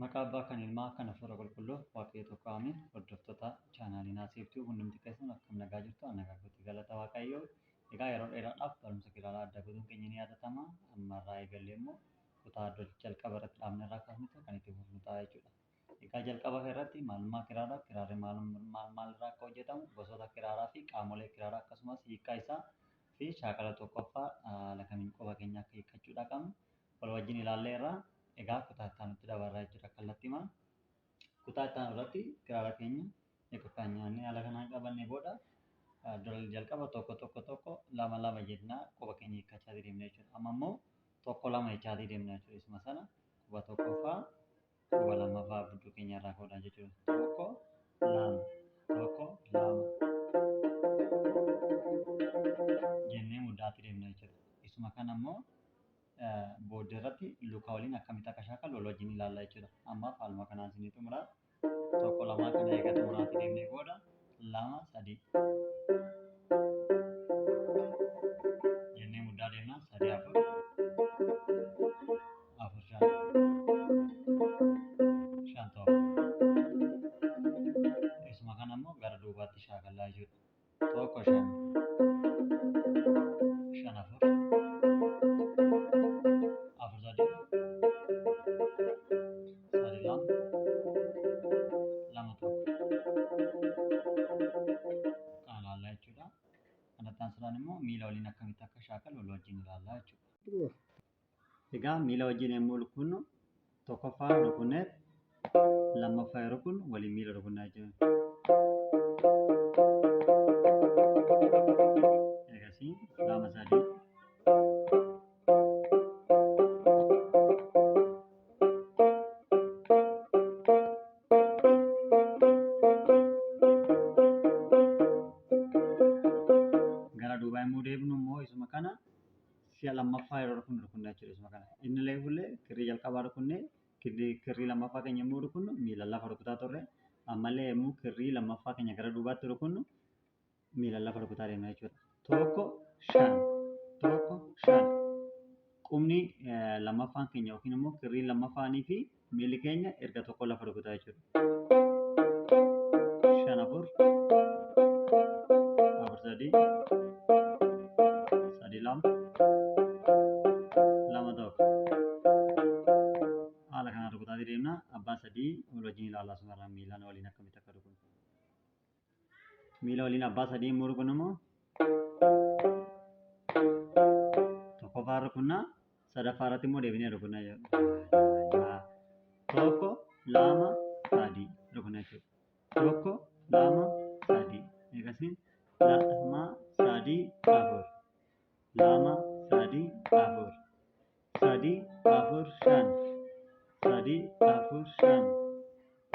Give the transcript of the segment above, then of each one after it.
Maqaa Abbaa kan Ilmaa kan Hafuura Qulqulluu Waaqayyo tokko Ameen. Hordoftoota chaanaalii Naasii hundumti keessan akkam nagaa jirtu? An nagaa kootti galata Waaqayyoo. Egaa yeroo dheeraadhaaf barumsa kiraaraa adda kutuun keenya ni yaadatama. Ammarraa eegallee immoo kutaa jalqaba irratti dhaabne irraa kaasnetu kan itti fufnu ta'a jechuudha. Egaa jalqaba irratti maalummaa kiraaraa, kiraarri maal maal irraa akka hojjetamu, gosoota kiraaraa fi qaamolee kiraaraa akkasumas hiikkaa isaa fi shaakala tokkoffaa haala kamiin qofa keenya akka hiikkachuudha qabnu wal wajjin ilaallee irraa. Egaa kutaa itti aanutti dabarraa jechuudha kallattiimaan. Kutaa itti aanu irratti kiraara keenya egaa kan nyaannee haala kanaan qabannee booda dura jalqaba tokko tokko tokko lama lama jennaa quba keenya hiikkachaa deemna jechuudha. Amma immoo tokko lama jechaa deemna jechuudha. Isuma sana quba tokkoffaa quba lammaffaa budduu keenya irraa fuudhaa jechuudha. Tokko lama tokko lama jennee muddaatti deemna jechuudha. Isuma kana immoo booddee irratti luka waliin akkamitti akka shaakallu wal wajjin ilaalla jechuudha. Ammaaf haaluma kanaan isinii xumuraa. Tokko lamaa kana eega xumuraatti deemnee booda lama sadii jennee muddaa deemna. Sadii afur afur shan shan tokko. Isuma kana immoo gara duubaatti shaakallaa jechuudha. Tokko shan shan afur afur sadii sadii lama lama tokko kana ilaallaa jechuudha. Kanatti aansuudhaan immoo miila waliin akkamitti akka shaakallu wal wajjin ilaallaa jechuudha. Egaa miila wajjin yommuu rukunnu tokkoffaa rukunnee lammaffaa yeroo rukunnu waliin miila rukunnaa jechuudha. Egasii lama sadii gara duubaa yommuu deebinu immoo isuma kana si'a lammaffaa yeroo rukunnu rukunna jechuudha isuma kana. Inni leefullee kirrii jalqabaa rukunnee kirrii lammaffaa keenya yommuu rukunnu miila lafa rukutaa turre. Ammallee yommuu kirrii lammaffaa keenya gara duubaatti rukunnu miila lafa rukutaa deemna jechuudha. Tokko shan tokko shan qubni lammaffaan keenya yookiin immoo kirriin lammaffaanii fi miilli keenya erga tokko lafa rukutaa jechuudha. Shan afur afur sadii sadii lama lama tokko haala kanaan rukutaa deemna. Abbaa sadii wal wajjin ilaalaa sumarraa miilaan waliin akkamitti akka rukunnu. Miila waliin abbaa sadii yommuu rukunnu immoo tokkoffaa rukunnaa sadaffaa irratti immoo deebinee rukunnaa jechuudha. Tokko lama sadii rukunna jechuudha. Tokko lama sadii eegasiin lama sadii afur lama sadii afur sadii afur shan sadii afur shan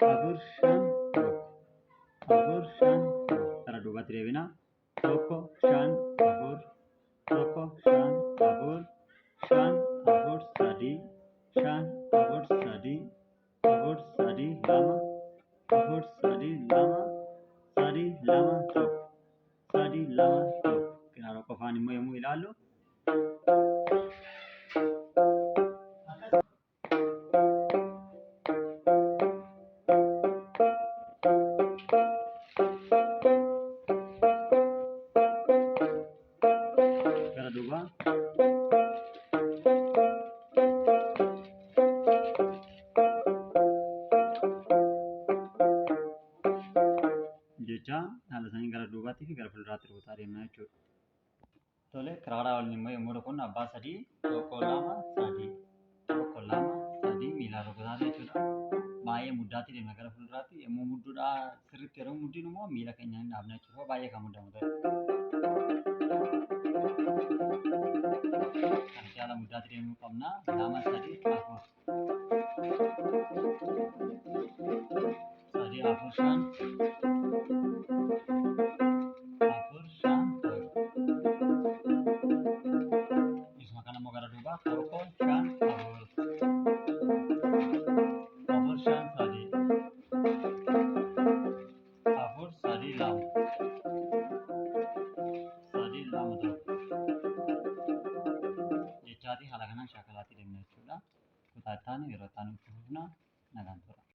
afur shan tokko afur shan tokko gara duubaatti deebina. Tokko shan afur tokko shan afur shan afur sadii shan afur sadii afur sadii lama afur sadii lama sadii lama tokko sadii lama tokko. Kiraara qofaan immoo yommuu ilaallu gara duubaa jecha haala saniin gara duubaatti fi gara fuulduraatti rukutaa deemna jechuudha. Tole kiraaraa waliin immoo yommuu rukunnu abbaa sadii tokko lama sadii tokko lama sadii miilaan rukutaa jechuudha. Baay'ee muddaatti deemna gara fuulduraatti yommuu mudduudhaa sirriitti yeroo muddinu immoo miila keenya hin dhaabna jechuudha. Baay'ee kan muddamu ta'e. Kan caala muddaatti deemuu qabna. Lama sadii afur. Sadii afur shan afur shan tokko. Isuma kana immoo gara duubaa tokko shan afur afur shan sadii afur sadii lama sadii lama tokko jechaatii haala kanaan shaakalaatti deemna jechuudha. Kutaa itti aanu yeroo itti aanu itti fufna. Nagaan tura.